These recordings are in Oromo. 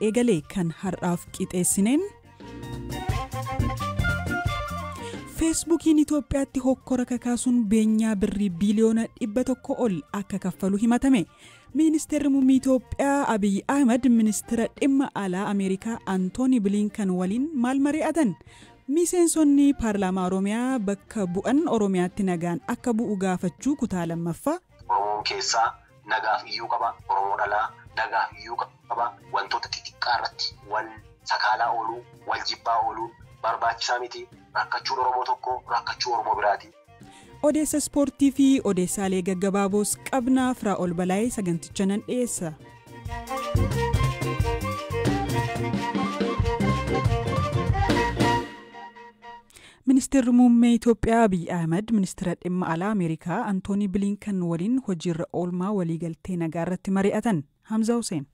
Eegalee kan har'aaf qixeessineen. Feesbuukiin Itoophiyaatti hokkora kakaasuun beenyaa birrii biiliyoona 100 ol akka kaffalu himatame. Ministeerri muummee Itoophiyaa Abiyyi Ahmad ministeera dhimma alaa Ameerikaa Antooni Bilinkan waliin maal mari'atan? Miseensonni paarlaamaa Oromiyaa bakka bu'an Oromiyaatti nagaan akka bu'u gaafachuu kutaa lammaffaa. Oromoon keessaa nagaaf iyyuu qaba. Oromoon alaa nagaaf iyyuu qaba. Wantoota xixiqqaa irratti wal sakaalaa ooluu, wal jibbaa ooluun barbaachisaa miti. Rakkachuun Oromoo tokko rakkachuu Oromoo biraati. Odeessa ispoortii fi odeessaalee gaggabaaboos qabnaa. Firaa'ol Balaayee saganticha nan dhiyeessa. Ministeerri muummee Itoophiyaa Abiyyi Ahmad ministeera dhimma alaa Ameerikaa Antoonii Bilinkan waliin hojiirra oolmaa waliigaltee nagaa irratti mari'atan. Hamza Hussein.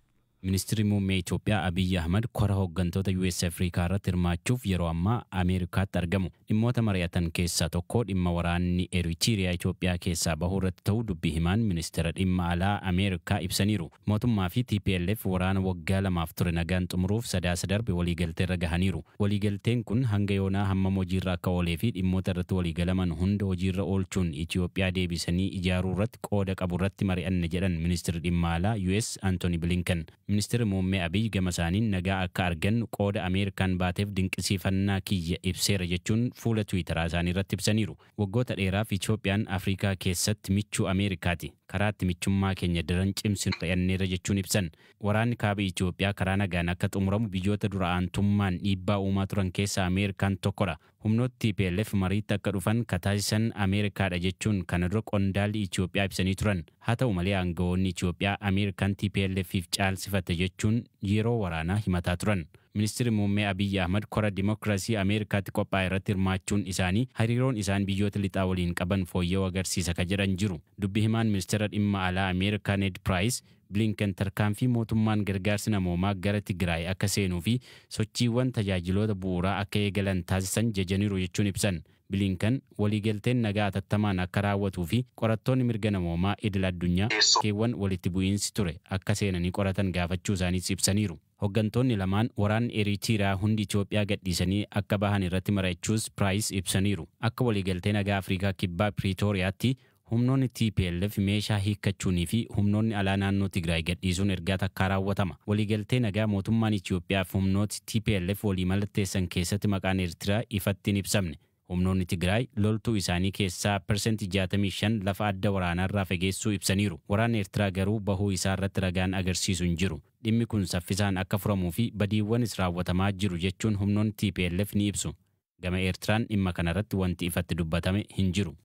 Ministeerri muummee Itoophiyaa Abiyyi Ahmad kora hooggantoota US Afrikaa irratti hirmaachuuf yeroo ammaa Ameerikaatti argamu. Dhimmoota mari'atan keessaa tokko dhimma waraanni Eritiriyaa Itoophiyaa keessaa bahuu irratti ta'uu dubbii himaan ministeera dhimma alaa Ameerikaa ibsaniiru. Mootummaa fi TPLF waraana waggaa 2f ture nagaan xumuruuf Sadaasa darbe waliigaltee irra gahaniiru. Waliigalteen kun hanga yoonaa hammam hojiirra akka oolee fi dhimmoota irratti waliigalaman hunda hojiirra oolchuun Itoophiyaa deebisanii ijaaruu irratti qooda qabu irratti mari'anne jedhan ministeerri dhimma alaa US Anthony Blinken. Ministeerri muummee Abiyyi gama isaaniin nagaa akka argannu qooda Ameerikaan baateef dinqisiifannaa kiyya ibseera jechuun fuula Tiwiitaraa isaanii irratti ibsaniiru. Waggoota dheeraaf Itoophiyaan Afrikaa keessatti michuu Ameerikaati. Karaa itti michummaa keenya daran cimsinu mari'anneerra jechuun ibsan. Waraanni kaaba Itoophiyaa karaa nagaan akka xumuramu biyyoota dura aantummaan dhiibbaa uumaa turan keessaa Ameerikaan tokkodha. Humnoota TPLF mariitti akka dhufan ka taasisan Ameerikaadha jechuun kana dura qondaalli Itoophiyaa ibsanii turan. Haa ta'u malee aangawoonni Itoophiyaa Ameerikaan TPLFif caalsifatte jechuun yeroo waraanaa himataa turan. Ministeerri muummee Abiyyi Ahmad kora dimookiraasii Ameerikaatti qophaa'e irratti hirmaachuun isaanii hariiroon isaan biyyoota lixaa waliin qaban fooyya'uu agarsiisa ka jedhan jiru. Dubbi himaan ministeera dhimma alaa Ameerikaa Ned Price Blinken tarkaanfii mootummaan gargaarsi namoomaa gara Tigraay akka seenuu fi sochiiwwan tajaajiloota bu'uuraa akka eegalan taasisan jajaniiru jechuun ibsan. Blinken waliigalteen nagaa atattamaan akka raawwatuu fi qorattoonni mirga namoomaa idil addunyaa keewwan walitti bu'iinsi ture akka seenanii qoratan gaafachuu isaaniis ibsaniiru. Hooggantoonni lamaan waraanni Eritiriyaa hundi Itoophiyaa gadhiisanii akka bahan irratti mari'achuus Price ibsaniiru. Akka waliigaltee nagaa Afrikaa Kibbaa Piriitooriyaatti humnoonni TPLF meeshaa hiikkachuunii fi humnoonni alaa naannoo Tigraay gadhiisuun ergaa takkaa raawwatama. Waliigaltee nagaa mootummaan Itoophiyaa fi humnooti TPLF walii mallatteessan keessatti maqaan Eertiraa ifatti hin ibsamne. Humnoonni Tigraay loltuu isaanii keessaa 65% lafa adda waraanaarraa fageessuu ibsaniiru. Waraanni Eertiraa garuu bahuu isaa irratti ragaan agarsiisu hin jiru. Dhimmi kun saffisaan akka furamuu fi badiiwwanis raawwatamaa jiru jechuun humnoonni TPLF ni ibsu. Gama Eertiraan dhimma kanarratti wanti ifatti dubbatame hin jiru.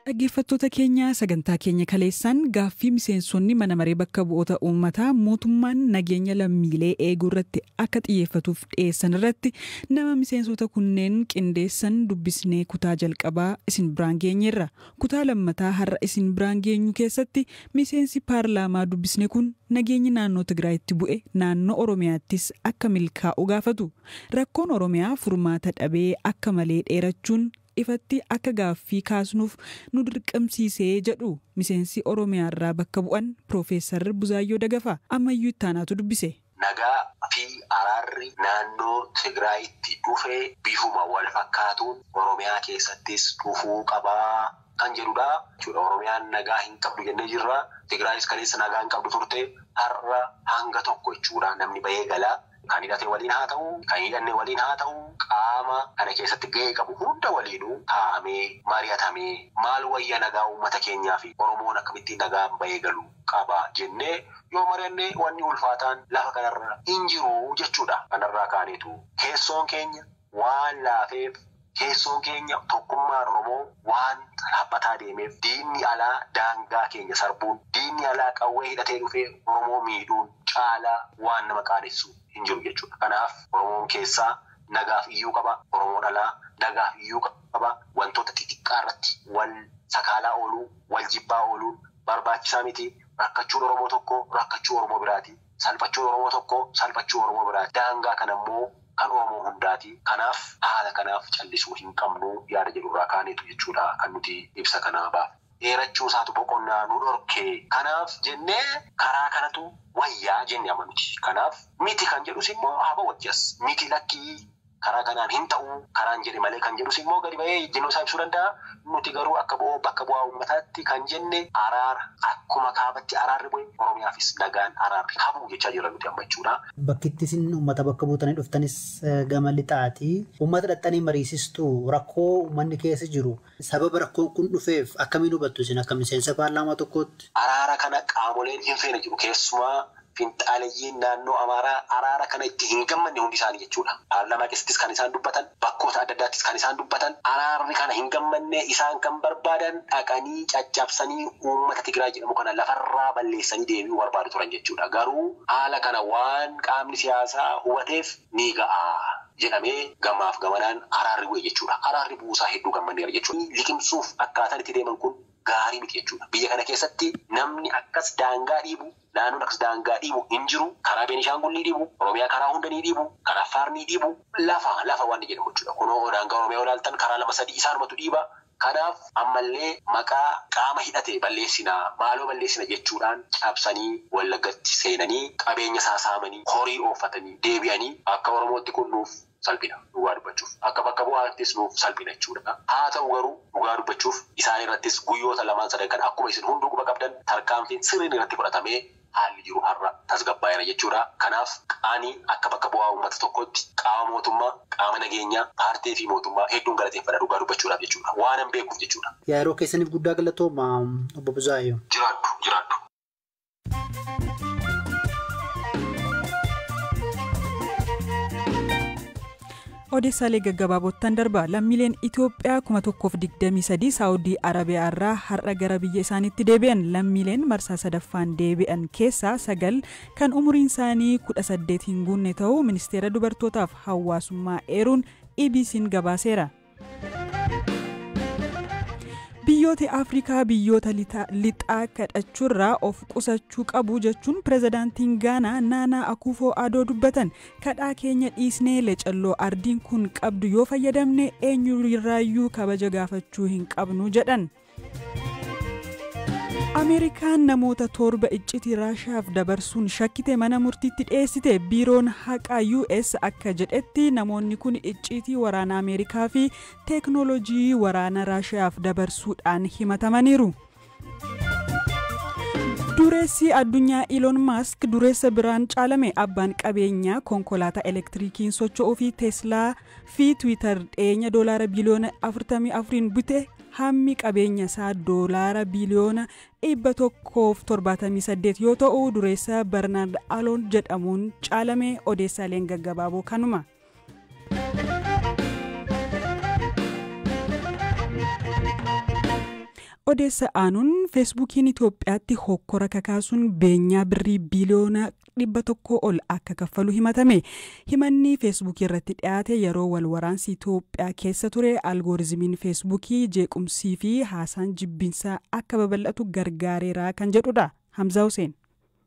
Dhaggeeffattoota keenya, sagantaa keenya kaleessaan gaaffii miseensonni mana maree bakka bu'oota uummataa mootummaan nageenya lammiilee eeguu irratti akka xiyyeeffatuuf dhiyeessan irratti nama miseensota kunneen qindeessan dubbisnee kutaa jalqabaa isin biraan geenyeerra. Kutaa lammataa har'a isin biraan geenyu keessatti miseensi paarlaamaa dubbisne kun nageenyi naannoo Tigraayitti bu'e naannoo Oromiyaattis akka milkaa'u gaafatu. Rakkoon Oromiyaa furmaata dhabee akka malee dheerachuun ifatti akka gaaffii kaasnuuf nu dirqamsiisee jedhu miseensi Oromiyaarraa bakka bu'an Piroofeesar Buzaayyoo Dagafaa. Ammayyuu ittaanaatu dubbise. Nagaa fi araarri naannoo Tigraayitti dhufee bifuma wal fakkaatuun Oromiyaa keessattis dhufuu qabaa kan jedhudha. Oromiyaan nagaa hin qabdu jennee jirra. Tigraayis kaleessa nagaa hin qabdu turte, har'a hanga tokko jechuudha namni bahee galaa. Kan hidhate waliin haa ta'u, kan hidhanne waliin haa ta'u, qaama kana keessatti gahee qabu hunda waliinuu taa'amee mari'atamee maal wayya nagaa uummata keenyaa fi Oromoon akkamittiin nagaan bahee galu qaba jennee yoo mari'anne wanni ulfaataan lafa kanarra hin jiru jechuudha. Kanarraa kaaneetu keessoon keenya waan laafeef, keessoon keenya tokkummaan Oromoo waan dhaabbataa deemeef, diinni alaa daangaa keenya sarbuun, diinni alaa qawwee hidhatee dhufee Oromoo miidhuun caalaa waan nama qaanessu hin jiru jechuudha. Kanaaf Oromoon keessaa nagaaf iyyuu qaba. Oromoon alaa nagaaf iyyuu qaba. Wantoota xixiqqaa irratti wal sakaalaa ooluu, wal jibbaa ooluun barbaachisaa miti. Rakkachuun Oromoo tokko rakkachuu Oromoo biraati. Salphachuun Oromoo tokko salphachuu Oromoo biraati. Daangaa kanammoo kan Oromoo hundaati. Kanaaf haala kanaaf callisuu hin qabnu yaada jedhurraa kaaneetu jechuudha kan nuti ibsa kanaa baafne. dheerachuu isaatu boqonnaa nu dhorke. Kanaaf jennee karaa kanatu wayyaa jennee amanuti. Kanaaf miti kan jedhus immoo haaba wajjas miti lakkii karaa kanaan hin ta'u karaan jedhe malee kan jedhus immoo gadi ba'ee ejjennoo isaa ibsuu danda'a. Nuti garuu akka bakka bu'aa uummataatti kan jenne araara akkuma kaabatti araarri bu'e Oromiyaafis nagaan araarri habuu jechaa jirra nuti amma jechuudha. Bakkitti isin uummata bakka buutanii dhuftanis gama lixaati. Uummata dhaxxanii mariisistuu rakkoo uummanni keessa jiru sababa rakkoon kun dhufeef akkamiin hubattu isin akka miseensa paarlaamaa tokkootti? Araara kana qaamoleen hin feene jiru keessumaa finxaalayyiin naannoo Amaaraa araara kana itti hin gammanne hundi isaanii jechuudha. Paarlaamaa keessattis kan isaan dubbatan, bakkoota adda addaattis kan isaan dubbatan, araarri kana hin gammanne isaan kan barbaadan dhaqanii caccabsanii uummata Tigraay jedhamu kana lafarraa balleessanii deebi'uu barbaadu turan jechuudha. Garuu haala kana waan qaamni siyaasaa hubateef ni ga'a jedhamee gamaaf gamanaan araarri bu'e jechuudha. Araarri bu'uusaa hedduu gammanneera jechuudha. Liqimsuuf akkaataan itti deeman kun gaarii miti jechuudha. Biyya kana keessatti namni akkas daangaa dhiibu, naannoon akkas daangaa dhiibu hin jiru. Karaa Beenishaangul ni dhiibu, Oromiyaa karaa hunda ni dhiibu, karaa Affaar ni dhiibu, lafa waan jedhamu jechuudha. Kunoo daangaa Oromiyaa ilaaltan karaa 2, 3 isaanumatu dhiiba. Kanaaf ammallee maqaa qaama hidhate balleessinaa, maaloo balleessina jechuudhaan cabsanii Wallaggatti seenanii qabeenya saasaamanii horii ooffatanii deebi'anii akka Oromootti kun nuuf salphina dhugaa dubbachuuf akka bakka bu'aattis nuuf salphina jechuudha. Haa ta'u garuu dhugaa dubbachuuf isaan irrattis guyyoota 2, 3 kan akkuma isin hunduu quba qabdan tarkaanfiin sirriin irratti fudhatamee haalli jiru har'a tasgabbaa'eera jechuudha. Kanaaf ani akka bakka bu'aa uummata tokkotti qaama mootummaa, qaama nageenyaa, paartii fi mootummaa hedduun galateeffadha dhugaa dubbachuudhaaf jechuudha. Waan an beekuuf jechuudha. Yeroo keessaniif guddaa galatooma obbo Buzaayyoo. Jiraadhu. Odeessaalee gaggabaabottan darba lammiileen Itoophiyaa 1023 Saawudii Arabiyaa irraa har'a gara biyya isaaniitti deebi'an. Lammiileen marsaa sadaffaan deebi'an keessaa 9 kan umuriin isaanii 18 hin guunne ta'uu ministeera dubartootaaf hawaasummaa eeruun EBC'n gabaaseera. Biyyoota Afrikaa biyyoota lixaa kadhachuurraa of qusachuu qabu jechuun pirezidaantiin Gaanaa Naanaa Akufo Adoo dubbatan. Kadhaa keenya dhiisnee lecalloo ardiin kun qabdu yoo fayyadamne eenyurraayyuu kabaja gaafachuu hin qabnu jedhan. Ameerikaan namoota 7 iccitii Raashaaf dabarsuun shakkite mana murtiitti dhiyeessite. Biiroon haqaa US akka jedhetti namoonni kun iccitii waraana Ameerikaa fi teeknooloojii waraana Raashaaf dabarsuudhaan himatamaniiru. Dureessi addunyaa Elon Musk dureessa biraan caalame. Abbaan qabeenyaa konkolaataa elektirikiin socho'uu fi Teeslaa fi Tiwiitar dhiyeenya $44 biliyoona bite hammi qabeenya isaa $178 biliyoona yoo ta'u dureessa Bernard Alon jedhamuun caalame. Odeessaaleen gaggabaaboo kanuma. Odeessa aanuun feesbuukiin Itoophiyaatti hokkora kakaasuun beenyaa birrii biliyoona 100 ol akka kaffalu himatame. Himanni feesbuukii irratti dhiyaate yeroo wal waraansi Itoophiyaa keessa ture algooriizimiin feesbuukii jeequmsii fi haasaan jibbinsaa akka babal'atu gargaareera kan jedhudha. Hamzaa Hussein.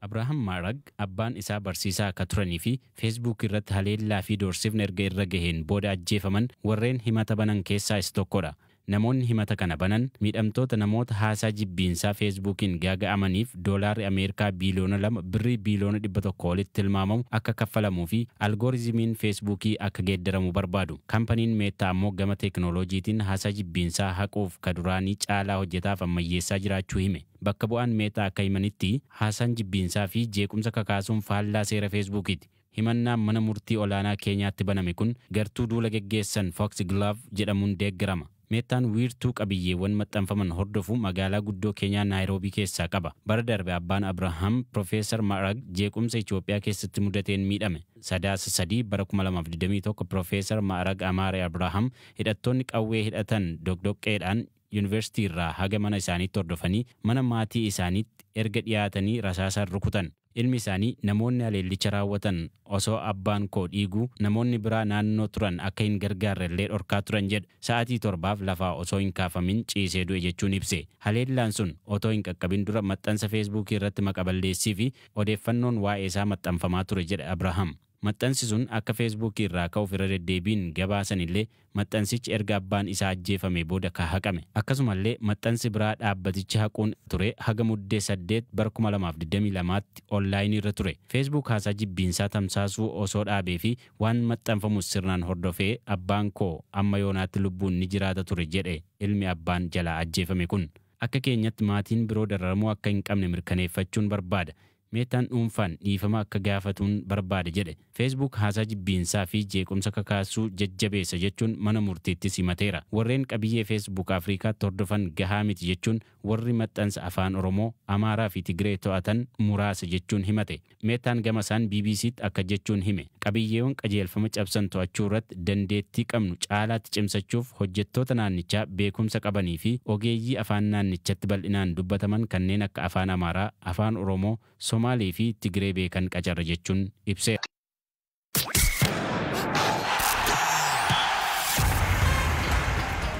Abrahaam Maarag abbaan isaa barsiisaa akka turanii fi feesbuuk irratti haleellaa fi doorsifni erga irra gaheen booda ajjeefaman warreen himata banan keessaa isa tokkodha. Namoonni himata kana banan miidhamtoota namoota haasaa jibbiinsaa feesbuukiin gaaga'amaniif doolaarri Ameerikaa biliyoona 2 birrii biliyoona 100 olitti tilmaamamu akka kaffalamuu fi algooriizimiin feesbuukii akka geeddaramu barbaadu. Kampaniin Meettaa ammoo gama teeknooloojiitiin haasaa jibbiinsaa haquuf ka duraanii caalaa hojjetaaf ammayyeessaa jiraachuu hime. Bakka bu'aan Meettaa akka himanitti haasaan jibbiinsaa fi jeequmsa kakaasuun faallaa seera feesbuukiiti. Himannaan mana murtii olaanaa Keenyaatti baname kun gartuu duula geggeessan Fox Glove jedhamuun deeggarama. Meettaan wiirtuu qabiyyeewwan maxxanfaman hordofu magaalaa guddoo Keenyaa Naayiroobii keessaa qaba. Bara darbe abbaan Abrahaam Profeesar Maarag jeequmsa Itoophiyaa keessatti mudateen miidhame. Sadaasa 3 bara 2021 Profeesar Maarag Amaare Abrahaam hidhattoonni qawwee hidhatan doqdoqqeedhaan yuunivarsiitii irraa haga mana isaaniitti hordofanii mana maatii isaaniitti erga dhiyaatanii rasaasaan rukutan. Ilmi isaanii namoonni haleellicha raawwatan osoo abbaan koo dhiiguu namoonni biraa naannoo turan akka hin gargaarre illee dhorkaa turan jedha. Sa'aatii 7 lafaa osoo hin kaafamin ciisee du'e jechuun ibse. Haleellaan sun otoo hin qaqqabin dura maxxansa feesbuukii irratti maqaballeessii fi odeeffannoon waa'ee isaa maxxanfamaa ture jedha Abrahaam. Maxxansi sun akka Feesbuukii irraa ka'uuf irra deddeebiin gabaasan illee maxxansichi erga abbaan isaa ajjeefame booda ka haqame. Akkasumallee maxxansi biraa dhaabbatichi haquun ture haga Muddee 8 bara 2022tti onlaayinii irra ture. Feesbuuk haasaa jibbiinsaa tamsaasuu osoo dhaabee fi waan maxxanfamus sirnaan hordofee abbaan koo amma yoonaatti lubbuun ni jiraata ture jedhe ilmi abbaan jalaa ajjeefame kun. Akka keenyatti maatiin biroo dararamuu akka hin qabne mirkaneeffachuun barbaada. Meetaan dhuunfaan dhiifama akka gaafatuun barbaade jedhe. Feesbuuk haasaa jibbiinsaa fi jeequmsa kakaasuu jajjabeessa jechuun mana murtiitti simateera. Warreen qabiyyee Feesbuuk Afrikaatti hordofan gahaa miti jechuun warri maxxansa afaan Oromoo, Amaaraa fi Tigree to'atan muraasa jechuun himate. Meetaan gama isaan BBCtti akka jechuun hime. Qabiyyeewwan qajeelfama cabsan to'achuu irratti dandeettii qabnu caalaatti cimsachuuf hojjettoota naannichaa beekumsa qabanii fi ogeeyyii afaan naannichatti bal'inaan dubbataman kanneen akka afaan Amaaraa, afaan Oromoo, Somaalee fi Tigree beekan qacarra jechuun ibseera.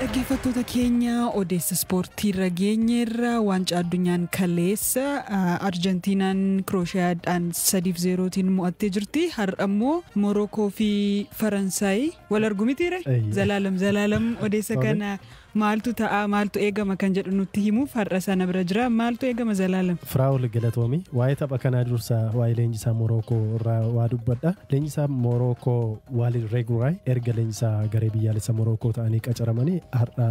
Dhaggeeffattoota keenya, odeessa ispoortii irra geenyeerra. Waancaa addunyaan kaleessa Arjentiinaan Kirooshiyaadhaan 3-0tiin mo'attee jirti. Har'a immoo Morokoo fi Faransaay wal argu mitiire? Zalaalam, Zalaalam, odeessa kana maaltu ta'a, maaltu eegama kan jedhu nutti himuuf har'a sana bira jira. Maaltu eegama, Zalaalam? Firaa'ol, galatoomi. Waa'ee tapha kanaa dursa waa'ee leenjisaa Morookoo irraa waa dubbadha. Leenjisaa Morookoo Waalid Reeguraay erga leenjisaa garee biyyaalessa Morookoo ta'anii qacaramanii har'a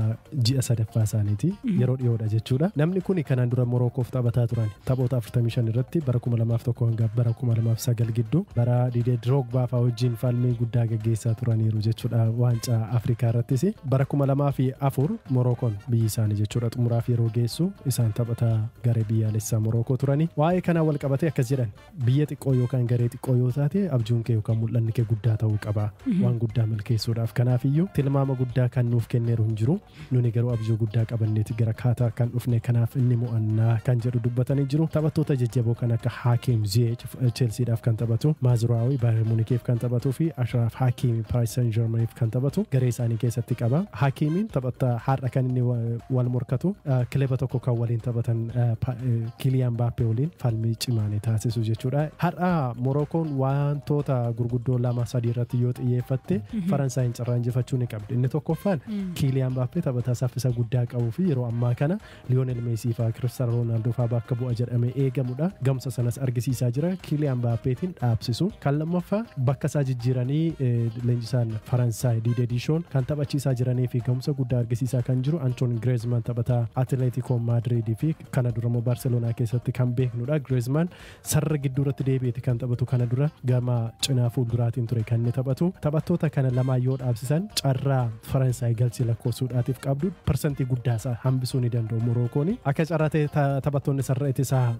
ji'a sadaffaa isaaniiti. Yeroo dhiyoodha jechuudha. Namni kun kanaan dura Morookoof taphataa turan. Taphoota 45 irratti bara 2001 hanga bara 2009 gidduu bara Diidee Drogba fa'aa wajjin falmii guddaa gaggeessaa turaniiru jechuudha waancaa Afrikaa irrattis. Bara 2004 Morookoon biyyi isaanii jechuudha xumuraaf yeroo geessu isaan taphataa garee biyyaalessaa Morookoo turani. Waa'ee kanaa wal qabatee akkas jedhan: biyya xiqqoo yookaan garee xiqqoo yoo taate abjuun kee yookaan mul'anni kee guddaa ta'uu qaba waan guddaa milkeessuudhaaf. Kanaafiyyuu tilmaama guddaa kan nuuf kenneeru hin jiru, nuni garuu abjuu guddaa qabanneeti gara Kaataa kan dhufne, kanaaf inni mo'annaa kan jedhu dubbatanii jiru. Taphattoota jajjaboo kan akka Hakim Ziyech Chelseadhaaf kan taphatu, Maazraawii Bayern Munichiif kan taphatuu fi Ashraf Hakimi Paris Saint-Germainiif kan taphatu garee isaanii keessatti qaba. Hakimiin taphataa har'a kan inni wal morkatu kilaba tokko kan waliin taphatan Kylian Mbappe waliin falmii cimaa taasisu jechuudha. Har'a Morookoon wantoota gurguddoo lama sadii irratti yoo xiyyeeffatte Faransaayin carraa injifachuu ni qabdi. Inni tokkoffaan Kylian Mbappe taphataa saffisa guddaa qabuu fi yeroo ammaa kana Lionel Messi fa'aa Cristiano Ronaldo fa'aa bakka bu'a jedhamee eegamudha. Gamsa sanas argisiisaa jira. Kylian Mbappeetiin dhaabsisu. Kan lammaffaa bakka isaa jijjiiranii leenjisaan Faransaay Didier Deschamps kan taphachiisaa jiranii fi gamsa guddaa argisiisaa kan jiru Antoine Griezmann, taphataa Atletico Madrid fi kana dura immoo Barcelona keessatti kan beeknudha. Griezmann sarara gidduu irratti deebi'eeti kan taphatu, kana dura gama cinaa fuulduraatiin ture kan inni taphatu. Taphattoota kana lamaan yoo dhaabsisan carraa Faransaay galchii lakkoofsuudhaatiif qabdu parsantii guddaa isaa hambisuu ni danda'u Morookoon. Akka carraa ta'e taphattoonni sarara ittisaa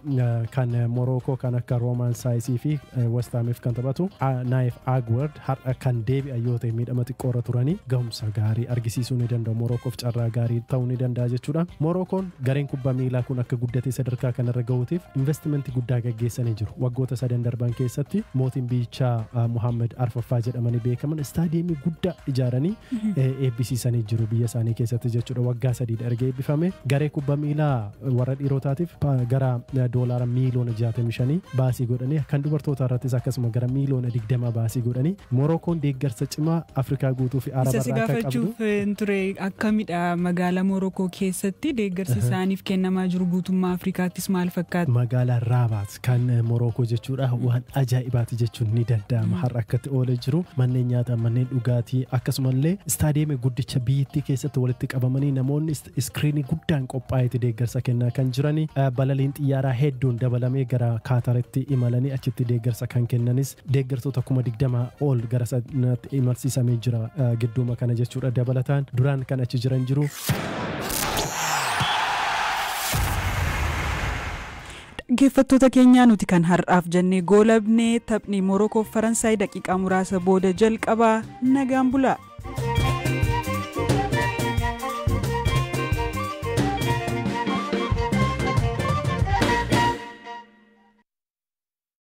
kan Morookoo kan akka Roomaan Saayisii fi West Hamiif kan taphatu Naayif Aguerd har'a kan deebi'an yoo ta'e, miidhama xiqqoorra turanii, gahumsa gaarii argisiisuu ni danda'u. Morokoof carraa gaarii ta'uu ni danda'a jechuudha. Morookoon gareen kubbaa miilaa kun akka guddatee sadarkaa kanarra gahuutiif investimentii guddaa gaggeessanii jiru. Waggoota sadan darban keessatti mootiin biyyichaa Muhammad Arfaffaa jedhamanii beekaman istaadiyeemii guddaa ijaaranii eebbisiisanii jiru biyya isaanii keessatti jechuudha. Waggaa 3dha erga eebbifame. Garee kubbaa miilaa warra dhiirotaatiif gara doolaara miiliyoona 65 baasii godhanii, kan dubartoota irrattis akkasuma gara miiliyoona 20 baasii godhanii, Morookoon deeggarsa cimaa Afrikaa guutuu fi Araba Isa si irraa akka qabdu. Gaafachuuf ture, akkamidha magaalaa Morokoo keessatti deeggarsi isaaniif kennamaa jiru, guutummaa Afrikaattis maal fakkaata? Magaalaa Raabaat kan Morookoo jechuudha waan ajaa'ibaati jechuun ni danda'ama. Har'a akkatti oolee jiru manneen nyaataa, manneen dhugaatii, akkasumallee istaadiyeemii guddicha biyyattii keessatti walitti qabamanii namoonni iskiriinii guddaan qophaa'eeti deeggarsa kennaa kan jirani. Balaliin xiyyaaraa hedduun dabalamee gara Kaataritti imalanii achitti deeggarsa kan kennanis deeggartoota 20,000 ol gara sanaatti imalsiisamee jira gidduuma kana jechuudha. Dabalataan duraan kan achi jiran jiru. Dhaggeeffattoota keenyaa, nuti kan har'aaf jennee goolabnee. Taphni Morokoo Faransaay daqiiqaa muraasa booda jalqabaa. Nagaan bulaa.